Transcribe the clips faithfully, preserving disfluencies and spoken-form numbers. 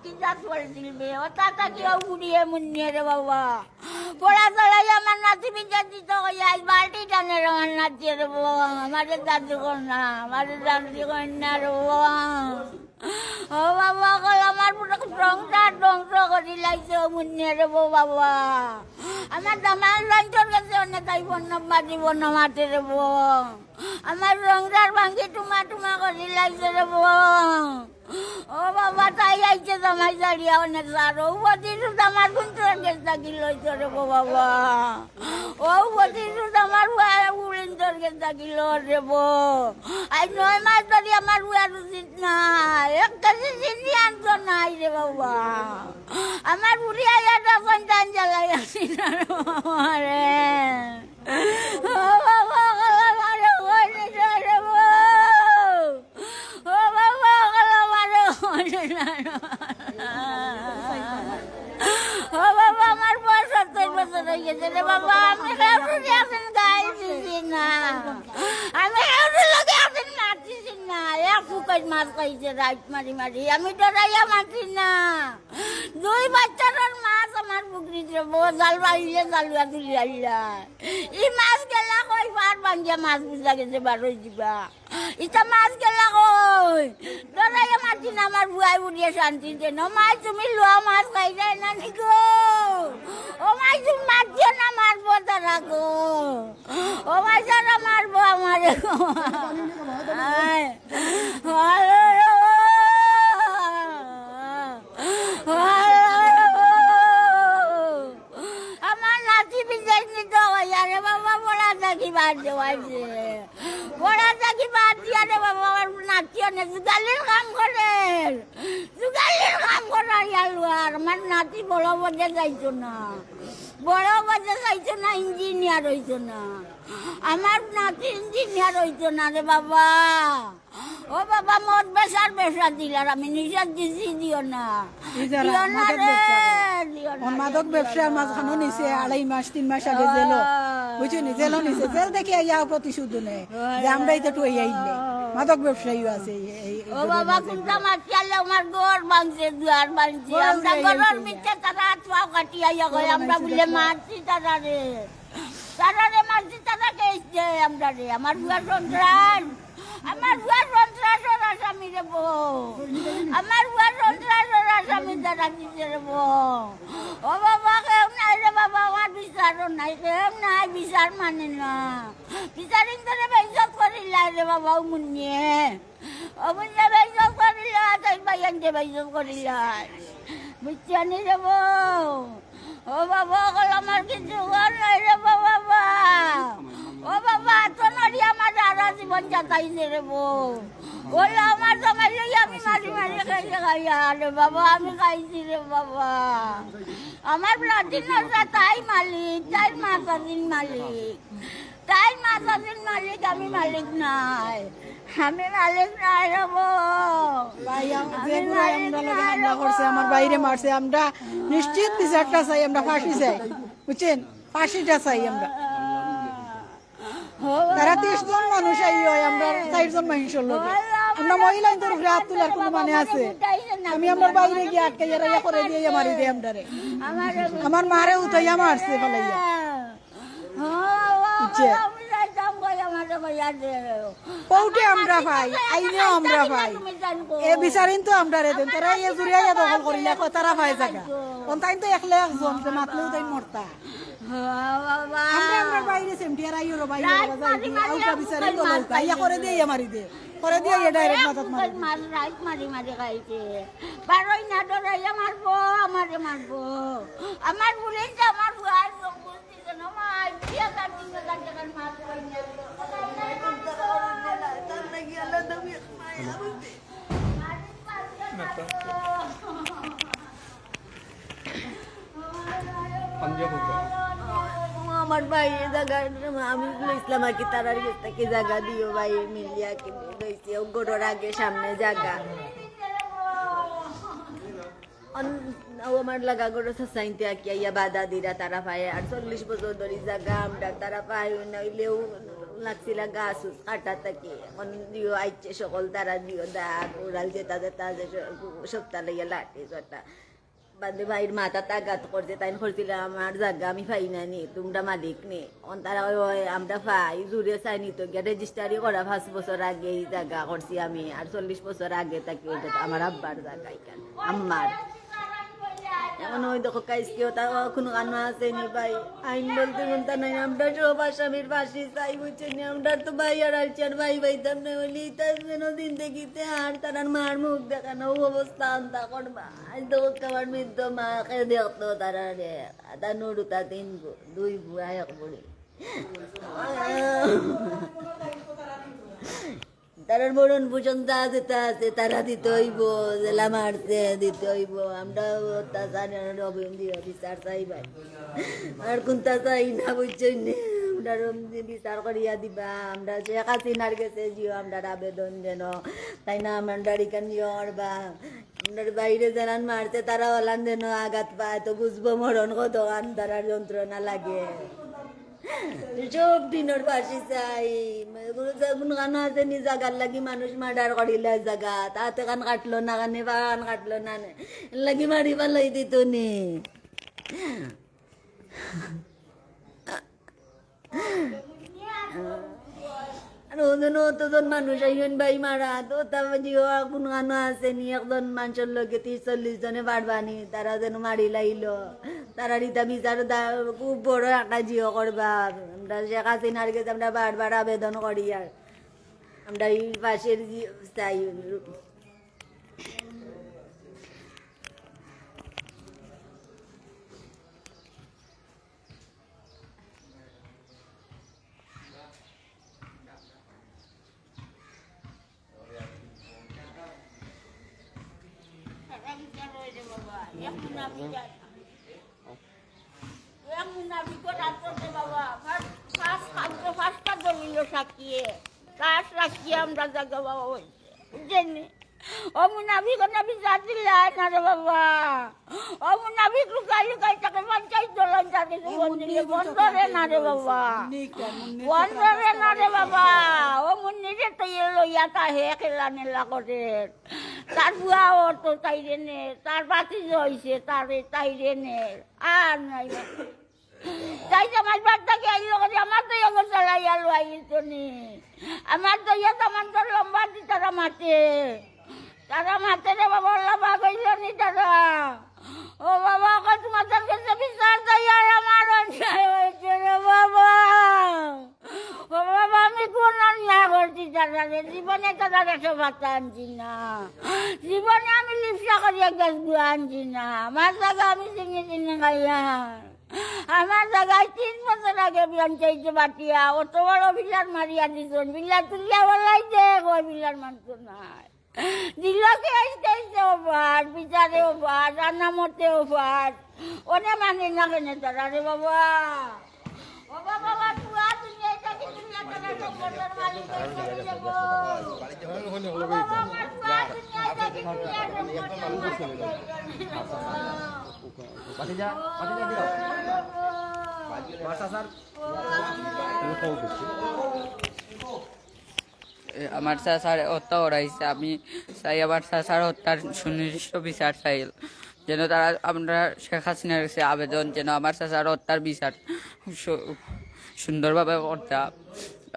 কি জাত পড়ছিল বে? ও তাতা কি ও বুড়িয়ে মুন্নিয়ে রে বাবা? পড়া চলাই আমার নাতি বিদ্যা দিত কইয়া আজ বালতি টানে রে আমার নাতি রে বাবা। আমারে দাদু কর না, আমারে দাদু কর না রে বাবা। ও বাবা, কল আমার পুরো সংসার ধ্বংস করি লাইছে ও মুন্নিয়ে রে বাবা। আমার দামাল লঞ্চর গেছে অনেক তাই বন্য বাজি বন্য মাতে রে বাবা। আমার সংসার ভাঙ্গি টুমা টুমা করি লাইছে রে বাবা। ও বাবা, তাই আইছে জামাই জারিয়া অনেক জার। ও প্রতিশোধ আমার গুন্তর গেছ থাকি লইছ রে বো বাবা। ও প্রতিশোধ আমার উলিন্তর গেছ থাকি ল রে বো। আজ নয় মাস ধরি আমার উয়ার উচিত না। এক কেজি চিনি আনতো নাই রে বাবা। আমার বুড়ি আইয়া তখন দান জ্বালাই আসি না রে বাবা রে। ও বাবা, কল আমারে কইলি না রে বো। ও বাবা, কল আমারে কইলি না রে। ও বাবা, আমার বয়স সত্তর বছর হয়ে গেছে রে বাবা, আমি কাউকে এখন গায়ে দিছি না। আমি কাউকে লগে এখন নাচিছি না। এক ফুকট মাছ খাইছে রাইত মারি মারি, আমি ডরাইয়া মারছি না। দুই বাচ্চার মাছ আমার পুকুরিত রে বো, জাল বাড়িলে জালুয়া তুলি আইলা। ই মাছ গেলা কই, পার ভাঙ্গিয়া মাছ বুঝা গেছে বারোই দিবা। ইটা মাছ গেলা কই? ডরাইয়া মারছি না, আমার বুয়াই উড়িয়ে শান্তি দেন। ও মাই, তুমি লোয়া মাছ খাই যায় না নি গো? ও মাই, তুমি মারছিও না, মারবো তারা গো। ও মাই, তারা মারবো আমারে গো। আয়। আমার নাতি বিদেশ নিতে হইয়া রে বাবা, পড়া থাকি বাদ দেওয়াইছে। পড়া থাকি বাদ দিয়া রে বাবা, আমার নাতি অনেক জুগালির কাম করে। জুগালির কাম করার ইয়ালুয়ার। আমার নাতি বড় পদে যাইতো না। বড় পদে যাইতো না, ইঞ্জিনিয়ার হইতো না। আমার নাতি ইঞ্জিনিয়ার হইতো না রে বাবা। ও বাবা, মদ বেচার ব্যবসা দিলার আমি, নিষেধ দিছি, দিও না। এই যারা দিও না মাদক রে, ব্যবসা করে। দিও না ওর রে, মাদক দিও ব্যবসার না। মাঝখানো নিছে আড়াই মাস, তিন মাস আগে জেলও। বুঝছো নি? জেলও নিছে। জেল থেকে আইয়া প্রতিশোধ নেয়। যে আমরাই তো টুয়াই আইলে। মাদক ব্যবসায়ীও আছে এই, এই, এই ও বাবা, কোনটা মারতে আনলে আমার ঘর ভাঙছে, দুয়ার ভাঙছে। ঘর আমরা উড়াই ঘরের আইছে। ভিতরে তারা হাত পাও কাটিয়া ইয়া করে, আমরা বুলে মারছি তারা রে। তারা রে মারছি, তারা কেস দেয় আমরা রে। আমার বুয়া সন্ত্রাস। আমার বুয়া সন্ত্রাসর আসামি রে বো। আমার বুয়া সন্ত্রাসর আসামি তারা দিছে রে বো। ও বাবা, কেউ নাই রে বাবা, আমার বিচারও নাই, কেউ নাই, বিচার মানে না। বিচারিন ধরে বেইজ্জত করিলাই রে বাবা, ও মুন্নিয়ে। ও মুন্নিয়ে বেইজ্জত করিলাই, তাই ভাই আনতে বেইজ্জত করিলাই। বুঝছো নি রে বো? ও বাবা, অকল আমার কিছু ঘর নাই রে বাবা। ও বাবা, এত নড়ি আমার সারা জীবন যাতাইছে রে বো। ওলা আমার জামাই লই আমি মারি মারি খাইয়া খাইয়া রে বাবা, আমি খাইছি রে বাবা। আমার প্লাটিন আছে, তাই মালিক, তাই মাতাদিন মালিক। তাই মাতাদিন মালিক, আমি মালিক নাই। আমি মালিক নাই রে বো। ভাই, আম-, আমি যে বুড়াই মালিক আমরা লগে নাই হামলা রে করছে, বো। আমার ভাইরে মারছে, আমরা নিশ্চিত বিচারটা চাই, আমরা ফাঁসি চাই, বুঝছেন? ফাঁসিটা চাই আমরা। ও তারা বাবা, তিরিশ জন মানুষ আই হয়, আমরা চারজন মানুষের লগে। ও বাবা, আমরা মহিলা ইন্তর উপরে হাত তোলার কোনো মানে আছে? আমি আমরার বাইরে গিয়া আটকে যারা ইয়া করে দিয়ে ইয়া মারি দেয় আমরারে। আমার মারে উঠাইয়া মারছে ফালাইয়া। ও বাবা, বুঝছে? আমি যাইতাম কই, আমারে কইয়া দে। কোর্টে আমরা পাই, আইনেও আমরা পাই। এ বিচারিন তো আমরারে দেন, তারা এ জুড়িয়া ইয়া দখল করিলে কয় তারা পায় জাগা। কোন তাইন তো একলা একজন, যে মাতলেও তাই মরতা। ও বাবা। আমরা, আমরা বাইরে সেমটিয়ার আইও রে, বাইরে রাইত বাবা, যাই মারি কি, মারি আউকা বিচারিন তো লউকা, ইয়া করে দিয়ে ইয়া মারি দে। করে দিয়ে ইয়া ডাইরেক্ট মাথাত মারি দে। মার, রাইত মারি মারি খাইছে। বারোই না ডরাইয়া মারবো, আমারে মারবো। আমার পুলিশ আমার বুয়ার আমার ভাই এই জায়গা, আমি বলেছিলাম আর কি, তারার গেছ থাকি জায়গা দিও ভাই, মিলিয়া কি বলছি, ও ঘরর আগে সামনে জায়গা। অন-, ও আমার লাগা গরো সাসাইনতে আকিয়া ইয়া বাধা দিরা তারা পায়। আর চল্লিশ বছর ধরি জাগা আমরা তারা পায়, নাইলেও লাগছিলা গাছ উছ কাটা থাকি, এখন দিও আইছে সকল তারা দিও দাগ উড়াল যেটা যেটা যে স-, সপ্তাহ লইয়া লাঠি যেটা। বাদে ভাইর মাথাত আঘাত করছে, তাইন করছিলা, "আমার জাগা আমি পাই না নি, তোমরা মালিক নি।" অন তারা কয়, "ওই আমরা পাই, জুরে চাইনি তো গিয়া রেজিস্টারি করা পাঁচ বছর আগে এই জাগা করছি আমি, আর চল্লিশ বছর আগে থাকি ওইটা তো আমার আব্বার জাগা এখান, আমার।" এখন ওই দেখো কাইজ কি ওটা কোনো কানো আছে নি ভাই, আইন বলতে কোনটা নাই, আমরা সব আসামির ফাঁসি চাই, বুঝছেন নি? আমরা তো ভাই আর আইছি আর ভাই পাইতাম না, বলি তার যেন দিন দেখিতে আর তার আর মার মুখ দেখানো অবস্থা আনতা করবা। আজ তো আমার মৃত মাকে দেখতো তারা রে, আদা নুরুতা তিন বু-, দুই বুয়া এক বুড়ি। তারার মরণ পোষণ যা যেটা আছে, তারা দিতে অইবো, জেলা মারছে, দিতে অইবো। আমরা অত্যাচার অবিলম্বে বিচার চাই ভাই। আর কোনটা চাই না, বুঝছইন নি? আমরা বিচার করিয়া দিবা। আমরা শেখ হাসিনার গেছে জিও, আমরার আবেদন যেন, তাই না, আমরার ইখান জিও করবা। আমরার ভাইরে যেলান মারছে, তারা ওলান যেন আঘাত পায়, তো বুঝবো মরণ কতখান তারার যন্ত্রণা লাগে। সব দিনর ফাঁসি চাই। কোনো কানো আছে নি জাগার লাগি মানুষ মার্ডার করিলা জাগা, তাতে কান কাটলো না, কানে পান কাটলো না, নে। এর লাগি মারি ফালাই দিত নি। আর ওজন অতজন মানুষ আইন ভাই মারা, তো তা জিও আর কোন কানো আছে নি, একজন মানুষের লগে ত্রিশ চল্লিশ জনে পারবা নি, তারা যেন মারি লাইলো। তারা রিতা বিচার দা-, খুব বড় একটা জিও করবা। আমরা শেখ হাসিনার গেছে আমরা বারবার আবেদন করি আর আমরা এই পাশের জি-, চাই। এক মুনাফিকর আততে বাবা, ফার্স্ট, ফার্স্ট, ফার্স্ট, ফার্স্টটা দলিল সাক্ষীয়ে, ফার্স্ট সাক্ষী আমরা জাগা বাবা অইছে, বুঝছেন নি? ও মুনাফিক, ও মুনাফিক জাতির লাই না রে বাবা। ও মুনাফিক লুকাই লুকাই তাকে পঞ্চাশ ডলার জাতি জীবন দিলে বন্ধ রে না রে বাবা। বন্ধ রে না রে বাবা। ও মুন্নিরে তো ইয়ে লইয়া তা হে খেলা নেলা করে। তার বুয়া ওর তো তাইরে নে, তার বাতি হইছে, তার তাইরে নে। আর নাই না। তাই জামাই বাদ থাকি আইলো করে আমার তো ইয়ে চালাই আলো আইতো নি। আমার তো ইয়ে সামান তো লম্বা দি তারা মাতে। তারা মাতে রে বাবা, আল্লাহ পাক হইল নি তারা। ও বাবা, কত তোমাদের কাছে বিচার চাই আর আমার অন্যায় হয়েছে রে বাবা। ও বাবা, আমি কোন অন্যায় করছি তারারে? জীবনে তারারে সবাতা আনছি না। জীবনে আমি লিপসা করি এক গ্লাস গুয়া আনছি না। আমার জাগা আমি চিনি চিনি খাইয়া। আমার জাগায় তিন বছর আগে বিয়ান চাইতে বাটিয়া, অত বড় বিলার মারিয়া দিছন। বিলা তুলিয়া বলাই যে, কয় বিলার মানতো নাই। দিল কি আইতে আইতে অবাদ, বিচারে অবাদ, রান্না মতে অবাদ। ওনে মানে না কেনে তারা রে বাবা। ও বাবা, বাবা, তুয়া দুনিয়া থাকি দুনিয়া তারা সম্পদের মালিক হইছে রে বাবা। ও বাবা, বাবা, তুয়া দুনিয়া থাকি দুনিয়া সম্পদের মালিক হইছে রে বাবা। ভাতিজা, ভাতিজা দিও। Master sir. এ, আমার চাচার হত্যা করাইছে। আমি চাই আমার চাচার হত্যার সুনির্দিষ্ট বিচার চাই। যেন তারা, আমরা শেখ হাসিনার কাছে আবেদন, যেন আমার চাচার হত্যার বিচার সু-, সুন্দরভাবে করতা।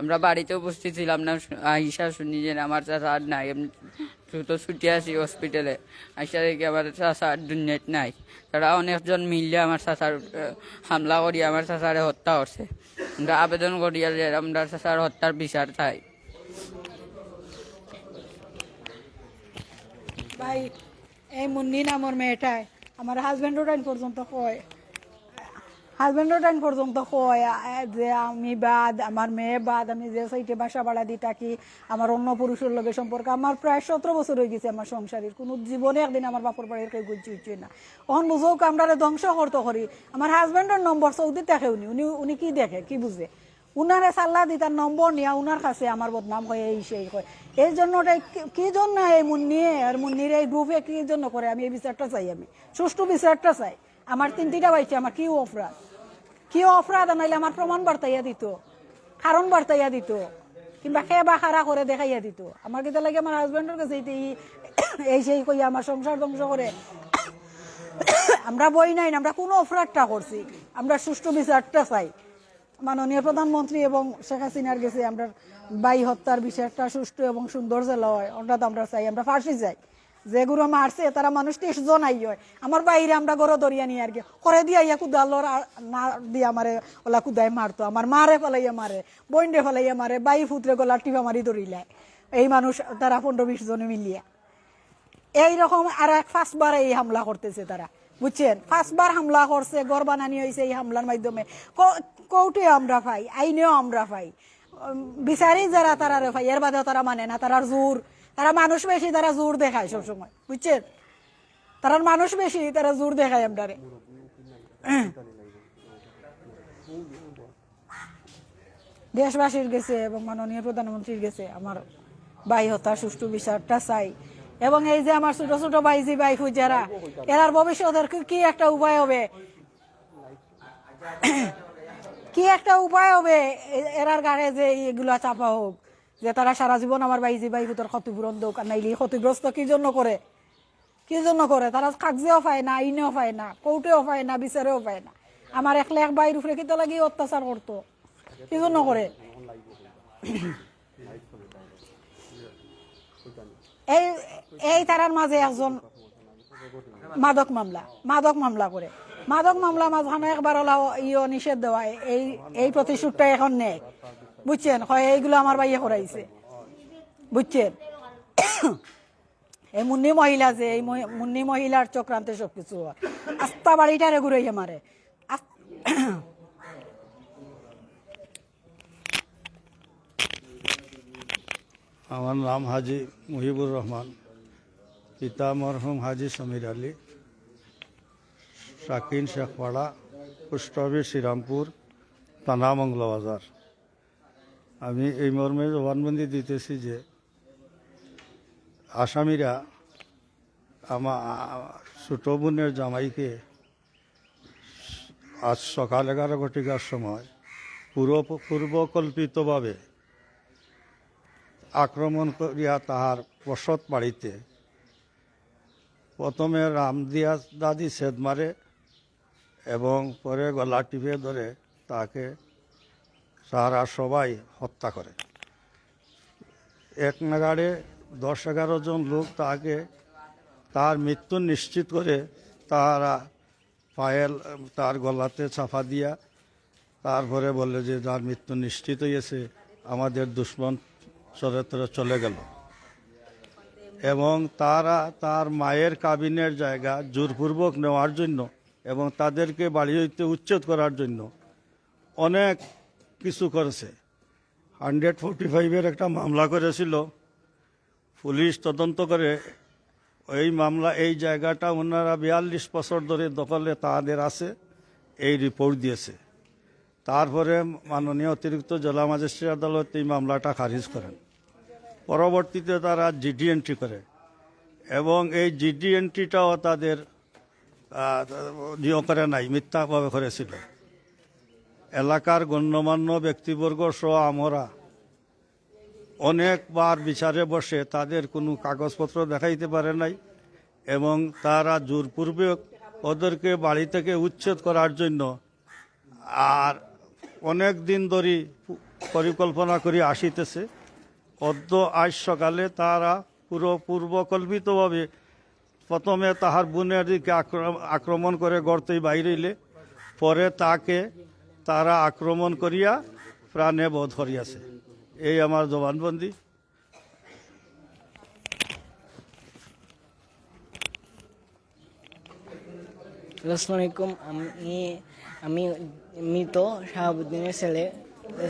আমরা বাড়িতে উপস্থিত ছিলাম না, শু-, আইসা শুনি যে আমার চাচা আর নাই। আমি দ্রুত ছুটি আসি হসপিটালে। আইসা দেখি আমার চাচা আর দুনিয়াত নাই। তারা অনেকজন মিললে আমার চাচার, আহ, হামলা করি আমার চাচারে হত্যা করছে। আমরা আবেদন করি আর যে আমরা চাচার হত্যার বিচার চাই। ভাই, এই মুন্নি নামর মেয়েটায় আমার হাজবেন্ডর টাইম পর্যন্ত কয়, হাজবেন্ডর টাইম পর্যন্ত কয়, আ, যে আমি বাদ, আমার মেয়ে বাদ, আমি যে সাইডে বাসা ভাড়া দি থাকি, আমার অন্য পুরুষর লগে সম্পর্ক, আমার প্রায় সতেরো বছর হয়ে গেছে আমার সংসারের, কোনো জীবনে একদিন আমার বাপর বাড়ির কেউ গুজ্জি উঠছে না। অখন বুঝোক, আমরারে ধ্বংস করতো করি। আমার হাজবেন্ডর নম্বর সৌদি থাকেও নি, উনি, উনি কি দেখে, কি বুঝে? উনারে সাল্লা দিতার নম্বর নিয়া উনার কাছে আমার বদনাম হয়, এই সেই হয়। এই জন্য ওটা কি, কি জন্য এই মুন্নিয়ে, আর মুন্নির এই গ্রুপে কি জন্য করে? আমি এই বিচারটা চাই, আমি সুষ্ঠু বিচারটা চাই। আমার তিনটিটা বাইছে, আমার কি অপরাধ? কি অপরাধ? নাইলে আমার প্রমাণ বার্তাইয়া দিত। কারণ বার্তাইয়া দিত, কিংবা কে বা খারা করে দেখাইয়া দিত। আমার কিতা লাগে আমার হাজব্যান্ডর গেছে এই, এই সেই কইয়া আমার সংসার ধ্বংস করে। আমরা বই নাই, আমরা কোনো অপরাধটা করছি, আমরা সুষ্ঠু বিচারটা চাই। মাননীয় প্রধানমন্ত্রী এবং শেখ হাসিনার গেছে আমরা ভাই হত্যার বিচারটা সুষ্ঠু এবং সুন্দর যেলা হয়, ওটা তো আমরা চাই, আমরা ফাঁসি চাই। যেগুলো মারছে তারা মানুষ ত্রিশ জন আই হয়, আমার ভাইরে আমরা ঘরো ধরিয়া নিয়ার গিয়া করে দিয়া ইয়া কুদালর আর না দিয়া আমারে ওলা কুদায় মারতো, আমার মারে ফালাইয়া মারে, বইনরে ফালাইয়া মারে, ভাই ফুতরে গলা টিপা মারি ধরিলায় এই মানুষ, তারা পনেরো বিশ জনে মিলিয়া। এইরকম আর এক পাঁচবার এই হামলা করতেছে তারা, বুঝছেন? পাঁচবার হামলা করছে, ঘর বানানি হয়েছে এই হামলার মাধ্যমে। ক-, কোর্টে আমরা পাই, আইনেও আমরা পাই, উম, বিচারে যারা তারারে পাই, এর বাদেও তারা মানে না, তারার জোর, তারা মানুষ বেশি, তারা জোর দেখায় সবসময়, বুঝছেন? তারার মানুষ বেশি, তারা জোর দেখায় আমরারে। দেশবাসীর গেছে এবং মাননীয় প্রধানমন্ত্রীর গেছে আমার ভাই হত্যার সুষ্ঠু বিচারটা চাই। এবং এই যে আমার ছোট ছোট ভাইজি ভাই ফুজারা, এরার ভবিষ্যতের কি, কি একটা উপায় হবে, কি একটা উপায় হবে এ-, এরার গাড়ে যে এইগুলা চাপা হোক, যে তারা সারা জীবন আমার ভাইজি ভাই ফুতর ক্ষতিপূরণ দোক, আর নাইলে ক্ষতিগ্রস্ত কি জন্য করে? কি জন্য করে? তারা কাগজেও পায় না, আইনেও পায় না, কোর্টেও পায় না, বিচারেও পায় না। আমার একলা এক ভাইর উপরে কিতা লাগি অত্যাচার করতো? কি জন্য করে? এই, এই তারার মাঝে একজন মাদক মামলা, মাদক মামলা করে, মাদক মামলা মাঝখানে একবার ওলা ইয়ে নিষেধ দেওয়া, এই, এই প্রতিশোধটা এখন নেয়, বুঝছেন? কয় এইগুলো আমার ভাইয়ে করাইছে, বুঝছেন? এই মুন্নি মহিলা যে, এই মহি-, মুন্নি মহিলার চক্রান্তে সবকিছু হয়। আস্তা বাড়িটারে ঘুরাইয়া মারে। আস-, আমার নাম হাজি মুহিবুর রহমান, পিতা মরহুম হাজি সমীর আলী, শাকিন শেখপাড়া, পোস্ট অফিস শ্রীরামপুর, থানা মৌলভীবাজার। আমি এই মর্মে জবানবন্দি দিতেছি যে আসামিরা আমার ছোট বোনের জামাইকে আজ সকাল এগারো ঘটিকার সময় পুরো পূর্বকল্পিতভাবে আক্রমণ করিয়া তাহার বসত বাড়িতে প্রথমে রামদিয়া দাদি সেদ মারে এবং পরে গলা টিপে ধরে তাকে তারা সবাই হত্যা করে। এক নাগাড়ে দশ এগারো জন লোক তাকে তার মৃত্যু নিশ্চিত করে তারা পায়েল তার গলাতে চাপা দিয়া তারপরে বলে যে তার মৃত্যু নিশ্চিত হয়েছে, আমাদের দুশমন চরিত্র চলে গেল। এবং তারা তার মায়ের কাবিনের জায়গা জোরপূর্বক নেওয়ার জন্য এবং তাদেরকে বাড়ি হইতে উচ্ছেদ করার জন্য অনেক কিছু করেছে। হান্ড্রেড ফোর্টি ফাইভের একটা মামলা করেছিল, পুলিশ তদন্ত করে এই মামলা, এই জায়গাটা ওনারা বিয়াল্লিশ বছর ধরে দখলে তাদের আছে, এই রিপোর্ট দিয়েছে। তারপরে মাননীয় অতিরিক্ত জেলা ম্যাজিস্ট্রেট আদালত এই মামলাটা খারিজ করেন। পরবর্তীতে তারা জিডি এন্ট্রি করে এবং এই জিডি এন্ট্রিটাও তাদের আহ, ইয়ে করে নাই, মিথ্যাভাবে করেছিল। এলাকার গণ্যমান্য ব্যক্তিবর্গ সহ আমরা অনেকবার বিচারে বসে তাদের কোনো কাগজপত্র দেখাইতে পারে নাই এবং তারা জোরপূর্বক ওদেরকে বাড়ি থেকে উচ্ছেদ করার জন্য আর অনেক দিন ধরে পরিকল্পনা করে আসিতেছে। অদ্য আজ সকালে তারা পুরো পূর্বকল্পিতভাবে প্রথমে তাহার বোনের দিকে আক্রম- আক্রমণ করে গর্তেই বাইরে হইলে পরে তাকে তারা আক্রমণ করিয়া প্রাণে বধ করিয়াছে। এই আমার জবানবন্দি। আসসালামু আলাইকুম। আমি আমি মৃত শাহাবুদ্দিনের ছেলে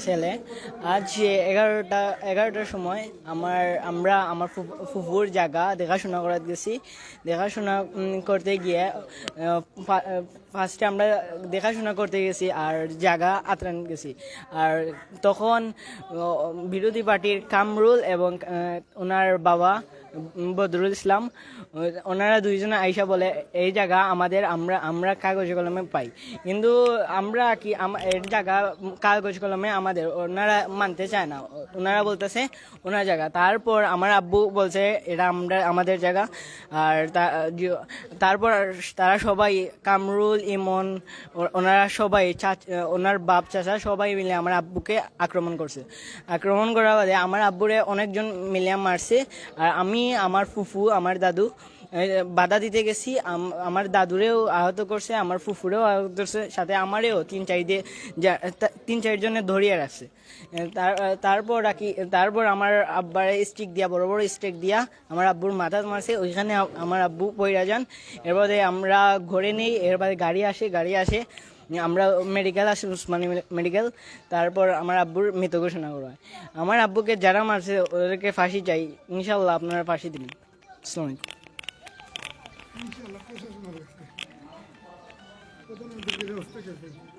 ছেলে। আজ এগারোটা এগারোটার সময় আমার আমরা আমার ফুফু- ফুফুর জায়গা দেখাশোনা করাত গেছি। দেখাশোনা উম, করতে গিয়ে আহ, ফা- ফার্স্টে আমরা দেখাশোনা করতে গেছি আর জায়গা আতরান গেছি। আর তখন আহ, বিরোধী পার্টির কামরুল এবং আহ, ওনার বাবা উম, বদরুল ইসলাম, ও-, ওনারা দুইজনে আইসা বলে, "এই জায়গা আমাদের, আমরা, আমরা কাগজে কলমে পাই, কিন্তু আমরা কি আম-, এর জায়গা কাগজ কলমে আমাদের", ওনারা মানতে চায় না। ও-, ওনারা বলতেছে ওনার জায়গা। তারপর আমার আব্বু বলছে, "এটা আমরা, আমাদের জায়গা।" আর তা-, জি-, তারপর তারা সবাই, কামরুল, ইমন, ও-, ওনারা সবাই, চাচ-, ওনার বাপ চাচা সবাই মিলে আমার আব্বুকে আক্রমণ করছে। আক্রমণ করার বাদে আমার আব্বুরে অনেকজন মিলিয়া মারছে। আর আমি, আমার ফুফু, আমার দাদু, এ, বাধা দিতে গেছি। আম-, আমার দাদুরেও আহত করছে, আমার ফুফুরেও আহত করছে, সাথে আমারেও তিন চার দিয়ে যা-, তা-, তিন চারজনে ধরিয়া রাখছে। এ, তার-, তারপর রাখি, তারপর আমার আব্বারে স্টিক দিয়া, বড় বড় স্টিক দিয়া আমার আব্বুর মাথাত মারছে। ওইখানে আ-, আমার আব্বু পইরা যান। এরপরে আমরা ঘরে নেই, এরপরে গাড়ি আসে, গাড়ি আসে, আমরা মেডিকেল আসে, উসমানী মে-, মেডিকেল। তারপর আমার আব্বুর মৃত ঘোষণা করা হয়। আমার আব্বুকে যারা মারছে ওদেরকে ফাঁসি চাই, ইনশাল্লাহ আপনারা ফাঁসি দিন। আসসালামু আলাইকুম। ইনশাআল্লাহ, প্রশাসনের কাছে। প্রধানমন্ত্রীর ব্যবস্থা করবে।